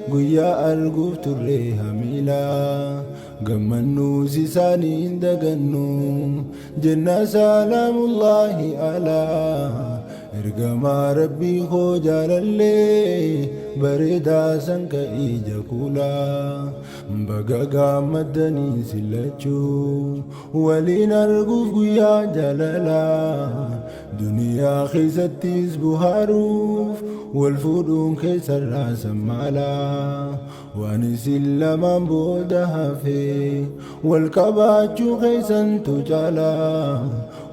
Guyyaa arguuf turre hamiila gammannuus isaaniin dagannu jenna salaamullaahi alaa ergamaa rabbii koo jaalallee bareedaa san ka ija kuulaa baga gammaddanii sillachuu waliin arguuf guyyaa jaalalaa duniyaa keessattis buhaaruuf wal fuudhuun keessarraa sammaalaa waan isin lamaan booda hafe wal qabaachuu keessantu caalaa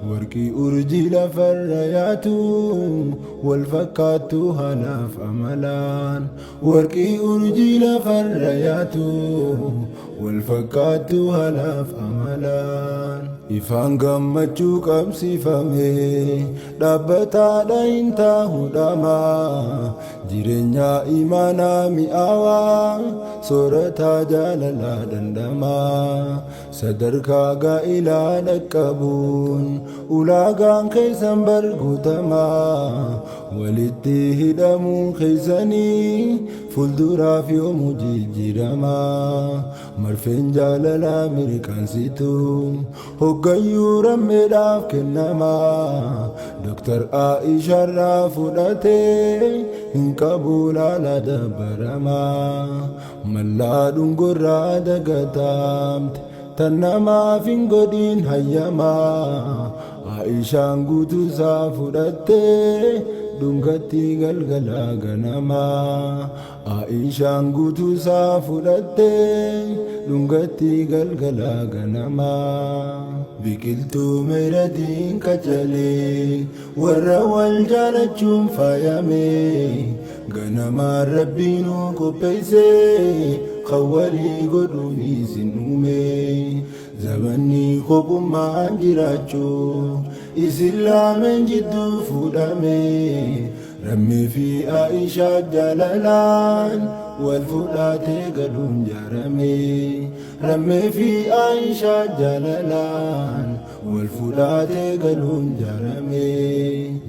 warqii urjii lafarra yaatu wal fakkaattu haalaaf amalaan warqii urjii lafarra yaatu wal fakkaattu haalaaf amalaan ifaan gammachuu qabsiifame dhaabbataadha hin taahu dhamaa jireenya imaanaa mi'aawaa soorataa jaalalaa dhandhamaa sadarkaa gaa'ilaa dhaqqabuun ulaagaan keessan barguutamaa walitti hidhamuun keessanii fuulduraaf yoomuu jijjiiramaa marfeen jaalalaa mirqaansitu hoggayyuu rammeedhaaf kennamaa Doktar Aishaarraa fudhatee hin qabu laala dabbaramaa mallaa dhungorraa dagataamte tan namaaf hin godhin hayyamaa Aishaan guutuusaa fudhattee dhungatti galgala ganamaa Aishaan guutuusaa fudhattee dhungatti galgala ganamaa biqiltuu meeratiin qacalee warra wal jaalachuun faayame ganamaan rabbiinuu qopheessee kan walii godhuun isin uume zamanni kophummaan jiraachuu isin lameen jidduu fuudhame Rammee fi Aishaa jaalalaan wal fudhatee galuun jaarame. Rammee fi Aishaa jaalalaan wal fudhatee galuun jaarame.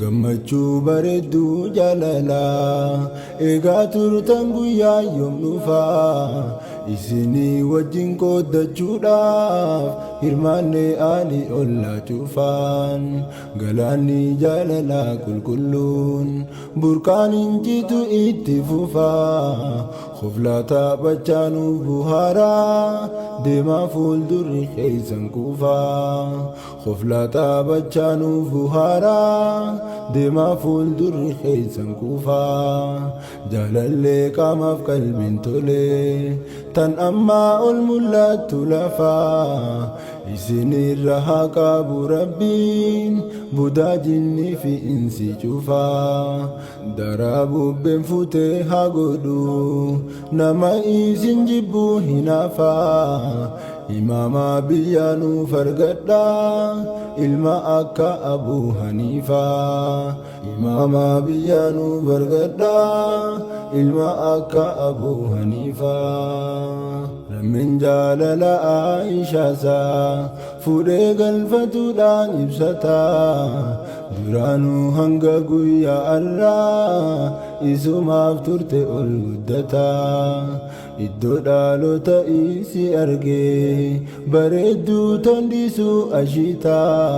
Gammachuu bareedduu jaalalaa eegaa turtan guyyaa yoom dhufaa isinii wajjin qooddachuudhaaf hirmaannee aalii ollaa cufaan. Galaanni jaalalaa qulqulluun burqaan injiitu itti fufaa koflaa taphachaa nuuf buhaaraa deemaa fuuldurri keessan kuufaa koflaa taphachaa nuuf buhaaraa deemaa fuuldurri keessan kuufaa jaalallee qaamaaf qalbiin tolee tan ammaa ol mul'attu lafaa isinirra haa qabu rabbiin budaa jinnii fi insi cufaa daraa bubbeen fuutee haa godhu nama isin jibbuu hinaafaa imaamaa biyyaa nuuf argadhaa ilma akka abuu haniifaa imaamaa biyyaa nuuf argadhaa ilma akka abuu haniifaa Namni jaalala Aishaasaa fuudhee galfatuudhaan ibsataa duraanuu hanga guyyaa har'aa isumaaf turte ol guddataa iddoo dhaalota isii argee bareedduu tondisuu ashiitaa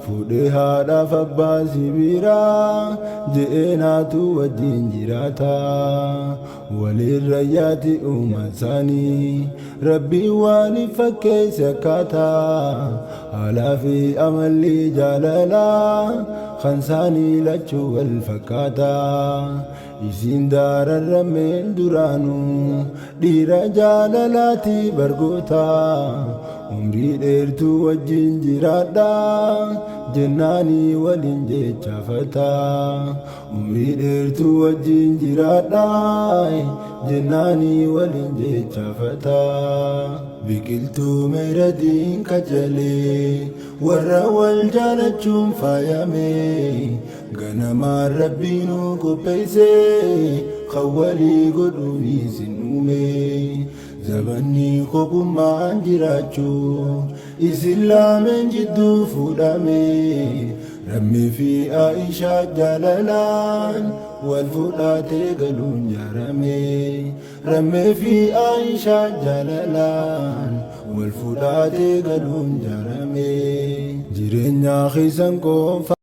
fuudhee haadhaaf abbaa sibiiraa je'ee naatu wajjin jiraataa. Walirra yaati uumaan isaanii rabbiin waaliif fakkeesse akkaataa haalaa fi amalli jaalalaa kan isaanii lachuu wal fakkaataa isiin daararrameen duraanuu dhiira jaalalaati bargoota umrii dheertuu wajjin jiraadhaa jennaanii waliin jechafataa umrii dheertuu wajjin jiraadhaa jennaanii waliin jechafataa biqiltuu meeradiin qacalee warra wal jaalachuun faayame ganamaan rabbiinuu qopheessee kan walii godhuun isin uume zabanni kophummaan jiraachuu isin lameen jidduu fuudhame Rammee fi Aishaa jaalalaan wal fudhatee galuun jaarame. Rammee fi Aishaa jaalalaan wal fudhaatee galuun jaarame. Jireenya keessan qofa.